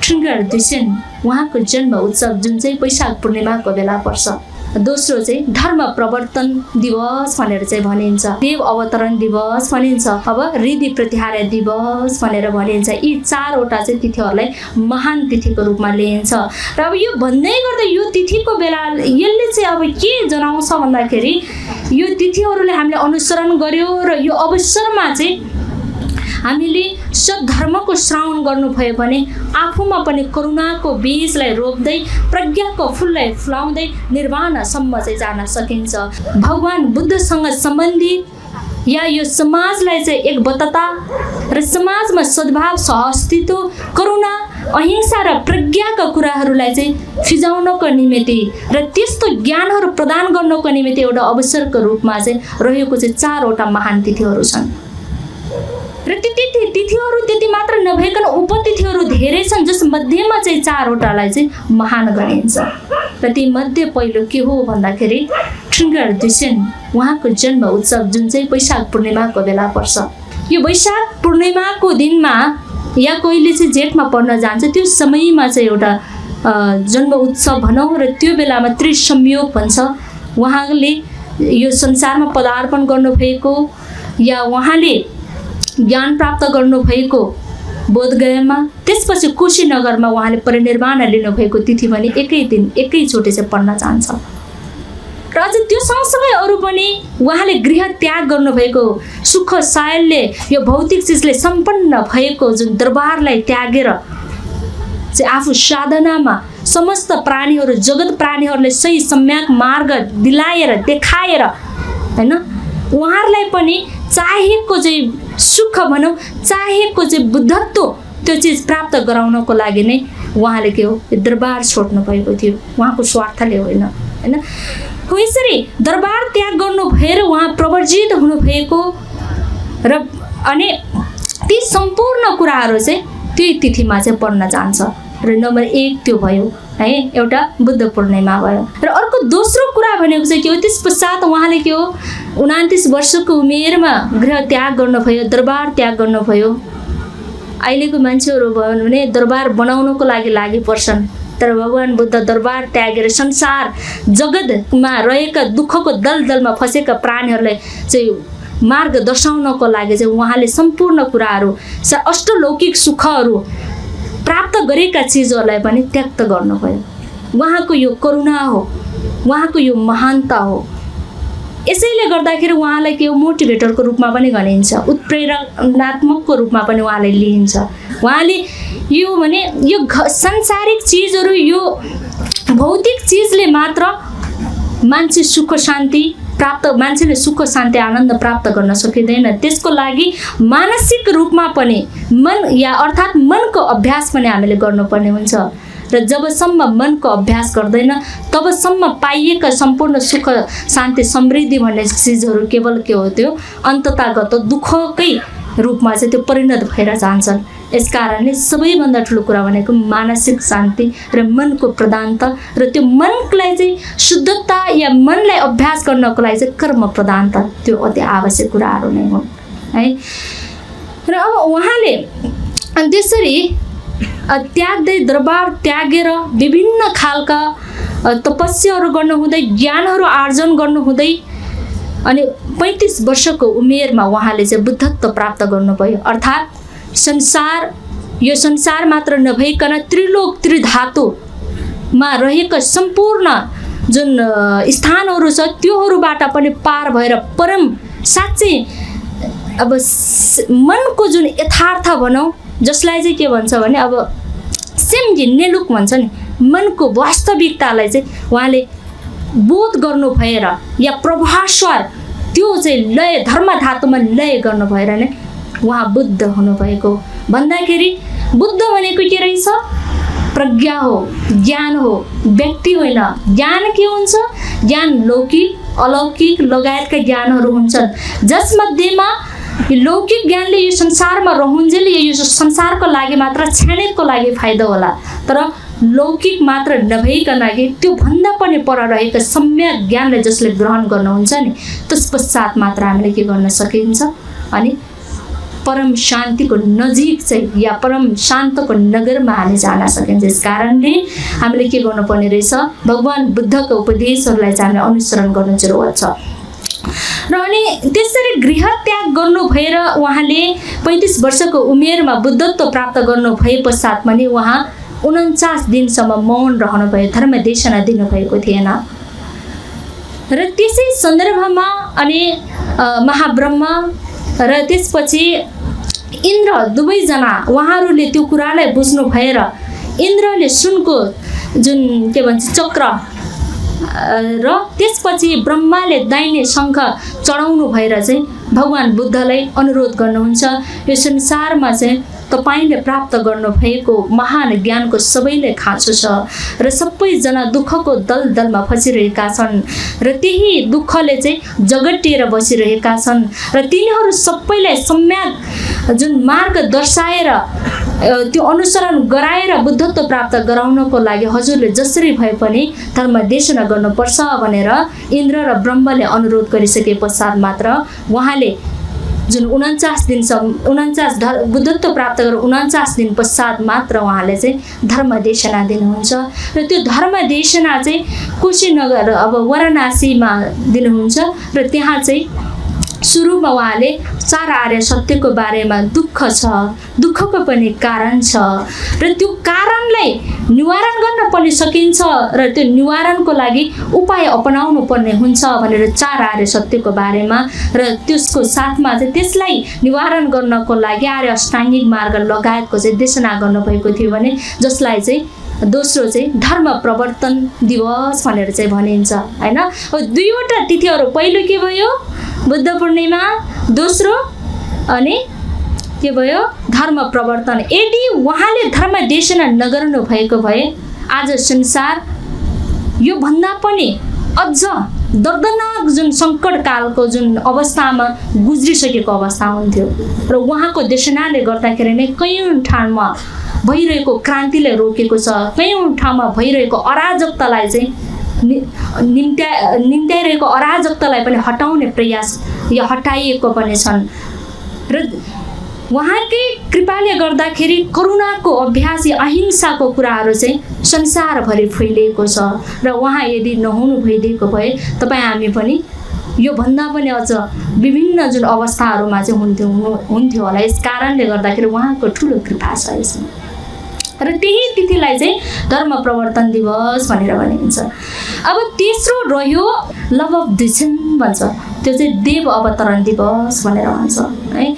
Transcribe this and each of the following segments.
श्रृङ्गार दुष्यन उहाँको जन्म उत्सव जुन चाहिँ वैशाख पूर्णिमाको बेला पर्छ। दोस्रो चाहिँ धर्म प्रवर्तन दिवस भनेर चाहिँ भनिन्छ, देव अवतरण दिवस भनिन्छ, अब हृदय प्रतिहार दिवस भनेर भनिन्छ। यी चारवटा चाहिँ तिथिहरूलाई महान तिथिको रूपमा लिइन्छ। र अब यो भन्दै गर्दा यो तिथिको बेला यसले चाहिँ अब के जनाउँछ भन्दाखेरि यो तिथिहरूले हामीले अनुसरण गर्यो र यो अवसरमा चाहिँ हामीले सद्धर्मको श्रावण गर्नुभयो भने आफूमा पनि करुणाको बीजलाई रोप्दै प्रज्ञाको फुललाई फुलाउँदै निर्वाणसम्म चाहिँ जान सकिन्छ। भगवान बुद्धसँग सम्बन्धित या यो समाजलाई चाहिँ एकबद्धता र समाजमा सद्भाव सहअस्तित्व करुणा अहिंसा र प्रज्ञाका कुराहरूलाई चाहिँ फिजाउनको निमित्त र त्यस्तो ज्ञानहरू प्रदान गर्नको निमित्त एउटा अवसरको रूपमा चाहिँ रहेको चाहिँ चारवटा महान तिथिहरू छन्। र तिथिहरू त्यति मात्र नभइकन उपतिथिहरू धेरै छन्, जस मध्येमा चाहिँ चारवटालाई चाहिँ महान गनिन्छ। र ती मध्ये पहिलो के हो भन्दाखेरि श्रृङ्गार दुष्यन उहाँको जन्म उत्सव जुन चाहिँ वैशाख पूर्णिमाको बेला पर्छ। यो वैशाख पूर्णिमाको दिनमा या कोहीले चाहिँ जेठमा पर्न जान्छ त्यो समयमा चाहिँ एउटा जन्म उत्सव भनौँ र त्यो बेलामा त्रिसंयोग भन्छ। उहाँले यो संसारमा पदार्पण गर्नुभएको या उहाँले ज्ञान प्राप्त गर्नुभएको बोधगयामा, त्यसपछि कुशीनगरमा उहाँले परिनिर्वाण लिनुभएको तिथि भने एकै दिन एकैचोटि चाहिँ पर्न जान्छ। र अझ त्यो सँगसँगै अरू पनि उहाँले गृह त्याग गर्नुभएको सुख सायलले यो भौतिक चिजले सम्पन्न भएको जुन दरबारलाई त्यागेर चाहिँ आफू साधनामा समस्त प्राणीहरू जगत प्राणीहरूलाई सही सम्यक मार्ग दिलाएर देखाएर हैन उहाँहरूलाई पनि चाहेको चाहिँ सुख भनौँ चाहेको चाहिँ बुद्धत्व त्यो चिज प्राप्त गराउनको लागि नै उहाँले के हो दरबार छोड्नु भएको थियो, उहाँको स्वार्थले होइन हैन। हो यसरी दरबार त्याग गर्नु भएर उहाँ प्रवर्जित हुनुभएको र अनि ती सम्पूर्ण कुराहरू चाहिँ त्यही तिथिमा चाहिँ पर्न जान्छ। र नम्बर 1 त्यो भयो है, एउटा बुद्ध पूर्णिमा भयो। र अर्को दोस्रो कुरा भनेको चाहिँ के हो, त्यस पश्चात उहाँले के हो 29 वर्षको उमेरमा गृह त्याग गर्नुभयो, दरबार त्याग गर्नुभयो। अहिलेको मान्छेहरू भयो भने दरबार बनाउनको लागि पर्छन्, तर भगवान बुद्ध दरबार त्यागेर संसार जगतमा रहेका दुःखको दलदलमा फसेका प्राणीहरूलाई चाहिँ मार्ग दर्शाउनको लागि चाहिँ उहाँले सम्पूर्ण कुराहरू अष्टलौकिक सुखहरू प्राप्त गरेका चिजहरूलाई पनि त्याग गर्नुभयो। उहाँको यो करुणा हो, उहाँको यो महानता हो। यसैले गर्दाखेरि उहाँलाई के हो मोटिभेटरको रूपमा पनि गनिन्छ, उत्प्रेरणात्मकको रूपमा पनि उहाँलाई लिइन्छ। उहाँले यो भने यो सांसारिक चिजहरू यो भौतिक चिजले मात्र मान्छे सुख शान्ति प्राप्त मान्छेले सुख शान्ति आनन्द प्राप्त गर्न सकिँदैन। त्यसको लागि मानसिक रूपमा पनि मन या अर्थात् मनको अभ्यास पनि हामीले गर्नुपर्ने हुन्छ। र जबसम्म मनको अभ्यास गर्दैन तबसम्म पाइएका सम्पूर्ण सुख शान्ति समृद्धि भन्ने चिजहरू केवल के हो त्यो अन्ततागत दुःखकै रूपमा चाहिँ त्यो परिणत भएर जान्छन्। यसकारणले सबैभन्दा ठुलो कुरा भनेको मानसिक शान्ति र मनको प्रधानता र त्यो मनलाई चाहिँ शुद्धता या मनलाई अभ्यास गर्नको लागि चाहिँ कर्म प्रधानता त्यो अति आवश्यक कुराहरू नै हुन् है। र अब उहाँले त्यसरी त्याग्दै दरबार त्यागेर विभिन्न खालका तपस्याहरू गर्नुहुँदै ज्ञानहरू आर्जन गर्नुहुँदै अनि 35 वर्षको उमेरमा उहाँले चाहिँ बुद्धत्व प्राप्त गर्नुभयो। अर्थात् यो संसार मात्र नभइकन त्रिलोक त्रिधातुमा रहेका सम्पूर्ण जुन स्थानहरू छ त्योहरूबाट पनि पार भएर परम साँच्चै अब मनको जुन यथार्थ भनौँ जसलाई चाहिँ के भन्छ भने अब सेम्जी नेलुक भन्छ नि, मनको वास्तविकतालाई चाहिँ उहाँले बोध गर्नु भएर या प्रभास्वर त्यो चाहिँ लय धर्म धातुमा लय गर्नु भएर नै उहाँ बुद्ध हुनुभएको। भन्दाखेरि बुद्ध भनेको के रहेछ, प्रज्ञा हो, ज्ञान हो, व्यक्ति होइन। ज्ञान के हुन्छ, ज्ञान लौकिक अलौकिक लगायतका ज्ञानहरू हुन्छन् जसमध्येमा लौकिक ज्ञानले यो संसारमा रहन्जेल यो संसारको लागि मात्र क्षणिकको लागि फाइदा होला, तर लौकिक मात्र नभइकन त्यो भन्दा पनि पर रहेका सम्यक ज्ञानलाई जसले ग्रहण गर्नुहुन्छ नि त्यस पश्चात मात्र हामीले के गर्न सकिन्छ अनि परम शान्तिको नजिक चाहिँ या परम शान्तको नगरमा हामी जान सकिन्छ। त्यस कारणले हामीले के गर्नुपर्ने रहेछ, भगवान् बुद्धको उपदेशहरूलाई चाहिँ हामीले अनुसरण गर्नु जरुरत छ। र अनि त्यसरी गृह त्याग गर्नु भएर उहाँले 35 वर्षको उमेरमा बुद्धत्व प्राप्त गर्नु भए पश्चात पनि उहाँ 49 दिनसम्म मौन रहनु भयो, धर्मदेशना दिनुभएको थिएन। र त्यसै सन्दर्भमा अनि महाब्रह्म र त्यसपछि इन्द्र दुवैजना उहाँहरूले त्यो कुरालाई बुझ्नु भएर इन्द्रले सुनको जुन के भन्छ चक्र र त्यसपछि ब्रह्माले दाहिने शङ्ख चढाउनु भएर चाहिँ भगवान् बुद्धलाई अनुरोध गर्नुहुन्छ, यो संसारमा चाहिँ तपाईले प्राप्त गर्नुभएको महान ज्ञानको सबैले खाँचो छ र सबैजना दुःखको दलदलमा फसिरहेका छन् र त्यही दुःखले चाहिँ जगटिएर बसिरहेका छन् र तिनीहरू सबैलाई सम्यक जुन मार्ग दर्शाएर त्यो अनुसरण गराएर बुद्धत्व प्राप्त गराउनको लागि हजुरले जसरी भए पनि धर्म देशना गर्नुपर्छ भनेर इन्द्र र ब्रह्मले अनुरोध गरिसके पश्चात मात्र उहाँले जुन 49 दिनसम्म बुद्धत्व प्राप्त गरेर 49 दिन पश्चात मात्र उहाँले चाहिँ धर्म देशना दिनुहुन्छ र त्यो धर्म देशना चाहिँ कुशीनगर अब वाराणसीमा दिनुहुन्छ र त्यहाँ चाहिँ सुरुमा उहाँले 4 आर्य सत्यको बारेमा दुःख छ, दुःखको पनि कारण छ र त्यो कारणलाई निवारण गर्न पनि सकिन्छ र त्यो निवारणको लागि उपाय अपनाउनु पर्ने हुन्छ भनेर 4 आर्य सत्यको बारेमा र त्यसको साथमा चाहिँ त्यसलाई निवारण गर्नको लागि आर्य अष्टाङ्गिक मार्ग लगायतको चाहिँ देशना गर्नुभएको थियो भने जसलाई चाहिँ दोस्रो चाहिँ धर्म प्रवर्तन दिवस भनेर चाहिँ भनिन्छ हैन। दुईवटा तिथिहरू, पहिलो के भयो बुद्ध पूर्णिमा, दोस्रो अनि के भयो धर्म प्रवर्तन। यदि उहाँले धर्म देशना नगर्नु भएको भए आज संसार यो भन्दा पनि अझ दर्दनाक जुन सङ्कट कालको जुन अवस्थामा गुज्रिसकेको अवस्था हुन्थ्यो र उहाँको देशनाले गर्दाखेरि नै कयौं ठाउँमा भइरहेको क्रान्तिले रोकेको छ, कयौं ठाउँमा भइरहेको अराजकतालाई चाहिँ निम्त्याइरहेको अराजकतालाई पनि हटाउने प्रयास या हटाइएको पनि छन् र उहाँकै कृपाले गर्दाखेरि करुणाको अभ्यास या अहिंसाको कुराहरू चाहिँ संसारभरि फैलिएको छ र उहाँ यदि नहुनु भइदिएको भए तपाईँ हामी पनि यो भन्दा पनि अझ विभिन्न जुन अवस्थाहरूमा चाहिँ हुन्थ्यो होला। यस कारणले गर्दाखेरि उहाँको ठुलो कृपा छ यसमा र त्यही तिथिलाई चाहिँ धर्म प्रवर्तन दिवस भनेर भनिन्छ। अब तेस्रो रह्यो लभ अफ डिसन भन्छ, त्यो चाहिँ देव अवतरण दिवस भनेर भन्छ है।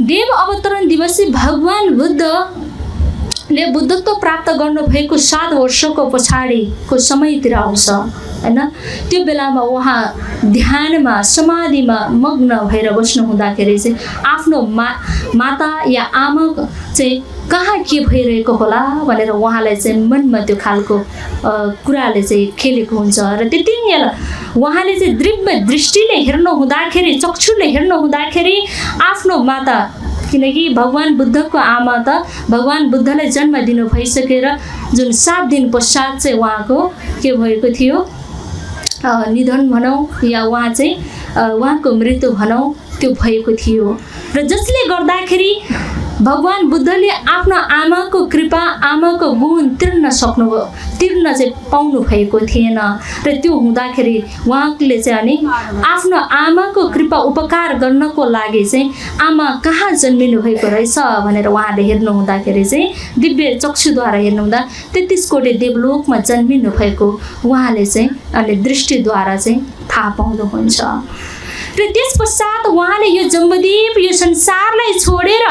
देव अवतरण दिवस चाहिँ भगवान् बुद्धले बुद्धत्व प्राप्त गर्नुभएको 7 वर्षको पछाडिको समयतिर आउँछ हैन। त्यो बेलामा उहाँ ध्यानमा समाधिमा मग्न भएर बस्नु हुँदाखेरि चाहिँ आफ्नो माता या आमा चाहिँ कहाँ के भइरहेको होला भनेर उहाँलाई चाहिँ मनमा त्यो खालको कुराले चाहिँ खेलेको हुन्छ र त्यति बेला उहाँले चाहिँ दिव्य दृष्टिले हेर्नु हुँदाखेरि, चक्षुले हेर्नु हुँदाखेरि आफ्नो माता, किनकि भगवान् बुद्धको आमा त भगवान् बुद्धलाई जन्म दिनु भइसकेर जुन 7 दिन पश्चात चाहिँ उहाँको के भएको थियो, निधन भनौँ या उहाँ चाहिँ उहाँको मृत्यु भनौँ त्यो भएको थियो र जसले गर्दाखेरि भगवान् बुद्धले आफ्नो आमाको कृपा, आमाको गुण तिर्न चाहिँ पाउनु भएको थिएन र त्यो हुँदाखेरि उहाँले चाहिँ अनि आफ्नो आमाको कृपा उपकार गर्नको लागि चाहिँ आमा कहाँ जन्मिनु भएको रहेछ भनेर उहाँले हेर्नु हुँदाखेरि चाहिँ दिव्य चक्षुद्वारा हेर्नु हुँदा 33 कोटी देवलोकमा जन्मिनु भएको उहाँले चाहिँ अनि दृष्टिद्वारा चाहिँ थाहा पाउनुहुन्छ र त्यस पश्चात उहाँले यो जम्बुद्वीप यो संसारलाई छोडेर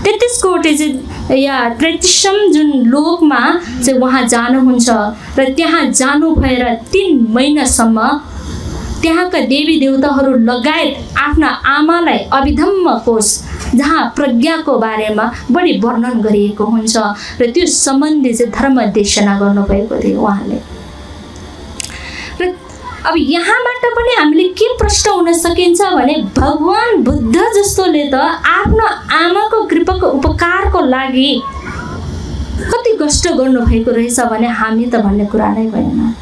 33 कोटी चाहिँ या 33 जुन लोकमा चाहिँ उहाँ जानुहुन्छ र त्यहाँ जानु भएर 3 महिनासम्म त्यहाँका देवी देवताहरू लगायत आफ्ना आमालाई अभिधम्म कोश जहाँ प्रज्ञाको बारेमा बढी वर्णन गरिएको हुन्छ र त्यो सम्बन्धी चाहिँ धर्म देशना गर्नुभएको थियो उहाँले। र अब यहाँबाट पनि हामीले के प्रश्न हुन सकिन्छ भने भगवान् बुद्ध जस्तोले त आफ्नो आमाको कृपाको उपकारको लागि कति कष्ट गर्नुभएको रहेछ भने हामी त भन्ने कुरा नै भएन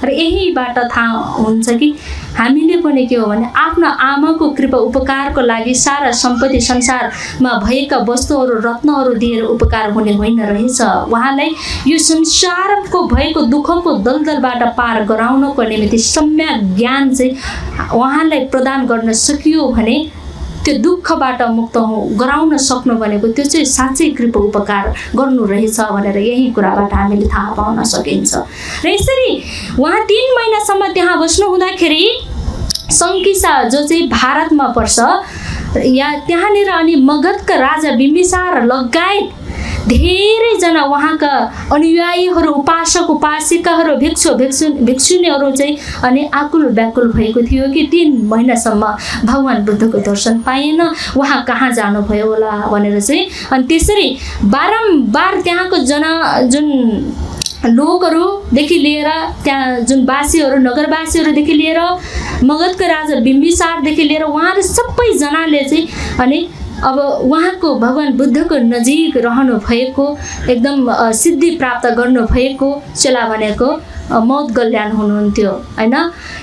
र यहीबाट थाहा हुन्छ कि हामीले पनि के हो भने आफ्नो आमाको कृपा उपकारको लागि सारा सम्पत्ति संसारमा भएका वस्तुहरू रत्नहरू दिएर उपकार हुने होइन रहेछ। उहाँलाई यो संसारको भएको दुःखको दलदलबाट पार गराउनको निम्ति सम्यक ज्ञान चाहिँ उहाँलाई प्रदान गर्न सकियो भने त्यो दुःखबाट मुक्त गराउन सक्नु भनेको त्यो चाहिँ साँच्चै कृपा उपकार गर्नु रहेछ भनेर यही कुराबाट हामीले थाहा पाउन सकिन्छ। र यसरी उहाँ 3 महिनासम्म त्यहाँ बस्नु हुँदाखेरि सङ्किसा जो चाहिँ भारतमा पर्छ या त्यहाँनिर अनि मगधका राजा बिम्बिसार लगायत धेरैजना उहाँका अनुयायीहरू उपासक उपासिकाहरू भिक्षुनीहरू चाहिँ अनि आकुल व्याकुल भएको थियो कि 3 महिनासम्म भगवान् बुद्धको दर्शन पाएन, उहाँ कहाँ जानुभयो होला भनेर चाहिँ। अनि त्यसरी बारम्बार त्यहाँको जुन लोकहरूदेखि लिएर त्यहाँ जुन वासीहरू नगरवासीहरूदेखि लिएर मगधका राजा बिम्बिसारदेखि लिएर उहाँहरू सबैजनाले चाहिँ अनि अब उहाँको भगवान् बुद्धको नजिक रहनु भएको एकदम सिद्धि प्राप्त गर्नु भएको चेला भनेको मौदगल्याण हुनुहुन्थ्यो हैन।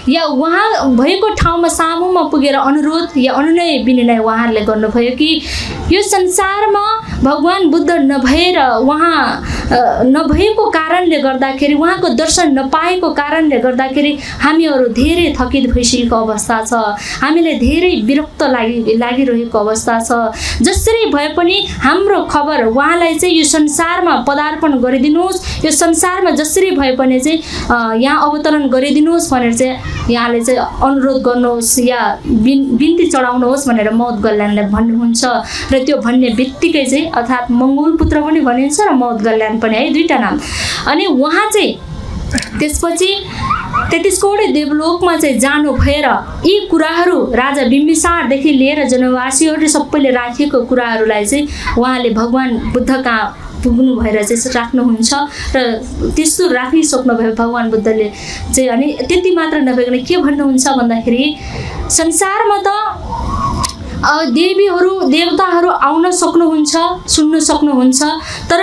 या उहाँ भएको ठाउँमा सामुमा पुगेर अनुरोध या अनुनय विनय उहाँहरूले गर्नुभयो कि यो संसारमा भगवान् बुद्ध नभएर उहाँ नभएको कारणले गर्दाखेरि उहाँको दर्शन नपाएको कारणले गर्दाखेरि हामीहरू धेरै थकित भइसकेको अवस्था छ, हामीले धेरै विरक्त लागिरहेको अवस्था छ। जसरी भए पनि हाम्रो खबर उहाँलाई चाहिँ यो संसारमा पदार्पण गरिदिनुहोस्, यो संसारमा जसरी भए पनि चाहिँ यहाँ अवतरण गरिदिनुहोस् भनेर चाहिँ यहाँले चाहिँ अनुरोध गर्नुहोस् या बिन्ती चढाउनुहोस् भनेर मौदगल्याणले भन्नुहुन्छ। र त्यो भन्ने बित्तिकै चाहिँ अर्थात् मङ्गोलपुत्र पनि भनिन्छ र मौदगल्याण पनि है, दुईटा नाम। अनि उहाँ चाहिँ त्यसपछि 33 करोड देवलोकमा चाहिँ जानु भएर यी कुराहरू राजा बिम्बिसारदेखि लिएर जनवासीहरूले सबैले राखेको कुराहरूलाई चाहिँ उहाँले भगवान् बुद्ध कहाँ पुग्नु भएर चाहिँ राख्नुहुन्छ। र त्यस्तो राखिसक्नु भयो भगवान् बुद्धले चाहिँ। अनि त्यति मात्र नभइकन के भन्नुहुन्छ भन्दाखेरि संसारमा त देवीहरू देवताहरू आउन सक्नुहुन्छ, सुन्न सक्नुहुन्छ, तर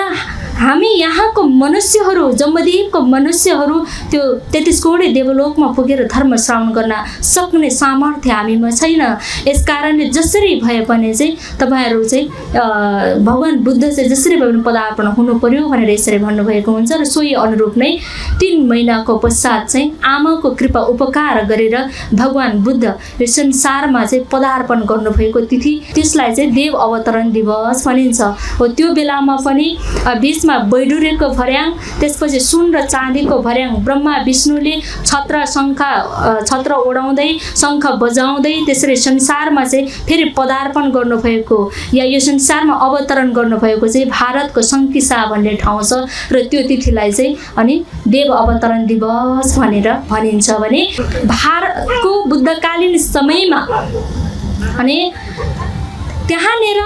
हामी यहाँको मनुष्यहरू जम्बुद्वीपको मनुष्यहरू त्यो 33 करोड देवलोकमा पुगेर धर्म श्रवण गर्न सक्ने सामर्थ्य हामीमा छैन। यसकारणले जसरी भए पनि चाहिँ तपाईहरू चाहिँ भगवान् बुद्ध चाहिँ जसरी भए पनि पदार्पण हुनु पर्यो भनेर यसरी भन्नुभएको हुन्छ। र सोही अनुरूप नै 3 महिनाको पश्चात चाहिँ आमाको कृपा उपकार गरेर भगवान् बुद्ध यो संसारमा चाहिँ पदार्पण गर्नुभएको तिथि, त्यसलाई चाहिँ देव अवतरण दिवस भनिन्छ। हो त्यो बेलामा पनि वैडुर्यको भर्याङ, त्यसपछि सुन र चाँदीको भर्याङ ब्रह्मा विष्णुले छत्र ओढाउँदै शङ्ख बजाउँदै त्यसरी संसारमा चाहिँ फेरि पदार्पण गर्नुभएको या यो संसारमा अवतरण गर्नुभएको चाहिँ भारतको सङ्किसा भन्ने ठाउँ छ। र त्यो तिथिलाई चाहिँ अनि देव अवतरण दिवस भनेर भनिन्छ। भने भारतको बुद्धकालीन समयमा अनि त्यहाँनिर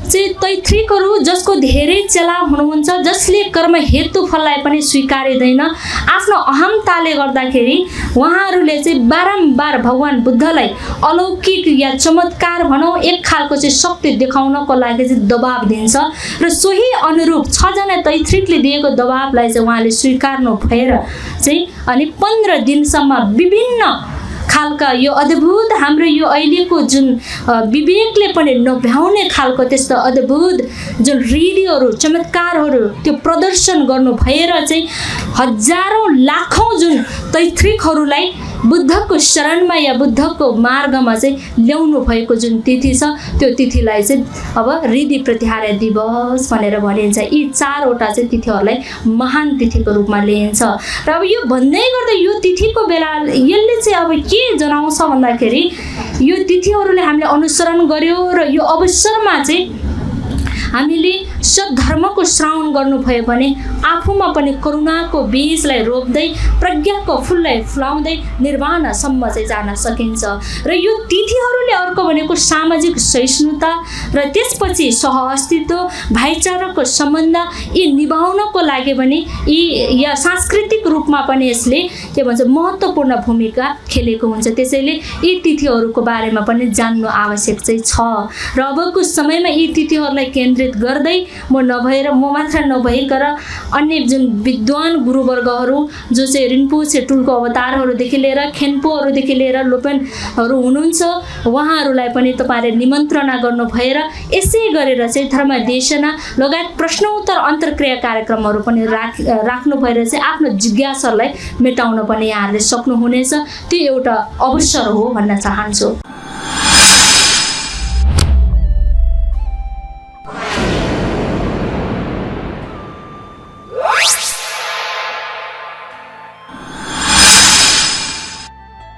चाहिँ तैत्रिकहरू जसको धेरै चेला हुनुहुन्छ, जसले कर्म हेतु फललाई पनि स्वीकारिँदैन, आफ्नो अहमताले गर्दाखेरि उहाँहरूले चाहिँ बारम्बार भगवान् बुद्धलाई अलौकिक या चमत्कार भनौँ एक खालको चाहिँ शक्ति देखाउनको लागि चाहिँ दबाब दिन्छ। र सोही अनुरूप 6 जना तैत्रिकले दिएको दबाबलाई चाहिँ उहाँले स्वीकार्नु भएर चाहिँ अनि 15 दिनसम्म विभिन्न खालका यो अद्भुत हाम्रो यो अहिलेको जुन विवेकले पनि नभ्याउने खालको त्यस्तो अद्भुत जुन रीतिहरू चमत्कारहरू त्यो प्रदर्शन गर्नु भएर चाहिँ हजारौं लाखौं जुन तैत्रिकहरूलाई बुद्धको शरणमा या बुद्धको मार्गमा चाहिँ ल्याउनु भएको जुन तिथि छ त्यो तिथिलाई चाहिँ अब रिधि प्रतिहार दिवस भनेर भनिन्छ। यी 4 वटा चाहिँ तिथिहरूलाई महान तिथिको रूपमा लिइन्छ। र अब यो भन्दै गर्दा यो तिथिको बेला यसले चाहिँ अब के जनाउँछ भन्दाखेरि यो तिथिहरूले हामीले अनुसरण गर्यो र यो अवसरमा चाहिँ हामीले सद्धर्मको श्रवण गर्नुभयो भने आफूमा पनि करुणाको बीजलाई रोप्दै प्रज्ञाको फुललाई फुलाउँदै निर्वाणसम्म चाहिँ जान सकिन्छ। र यो तिथिहरूले अर्को भनेको सामाजिक सहिष्णुता र त्यसपछि सहअस्तित्व भाइचाराको सम्बन्ध यी निभाउनको लागि पनि यी या सांस्कृतिक रूपमा पनि यसले के भन्छ महत्त्वपूर्ण भूमिका खेलेको हुन्छ। त्यसैले यी तिथिहरूको बारेमा पनि जान्नु आवश्यक चाहिँ छ। र अबको समयमा यी तिथिहरूलाई केन्द्रित गर्दै म नभएर म मात्र नभइकर अन्य जुन विद्वान गुरुवर्गहरू जो चाहिँ रिन्पोछे टुलको अवतारहरूदेखि लिएर खेन्पोहरूदेखि लिएर लोपेनहरू हुनुहुन्छ, उहाँहरूलाई पनि तपाईँले निमन्त्रणा गर्नु भएर यसै गरेर चाहिँ धर्मदेशना लगायत प्रश्नोत्तर अन्तर्क्रिया कार्यक्रमहरू पनि राख्नु भएर चाहिँ आफ्नो जिज्ञासालाई मेटाउन पनि यहाँहरूले सक्नुहुनेछ। त्यो एउटा अवसर हो भन्न चाहन्छु।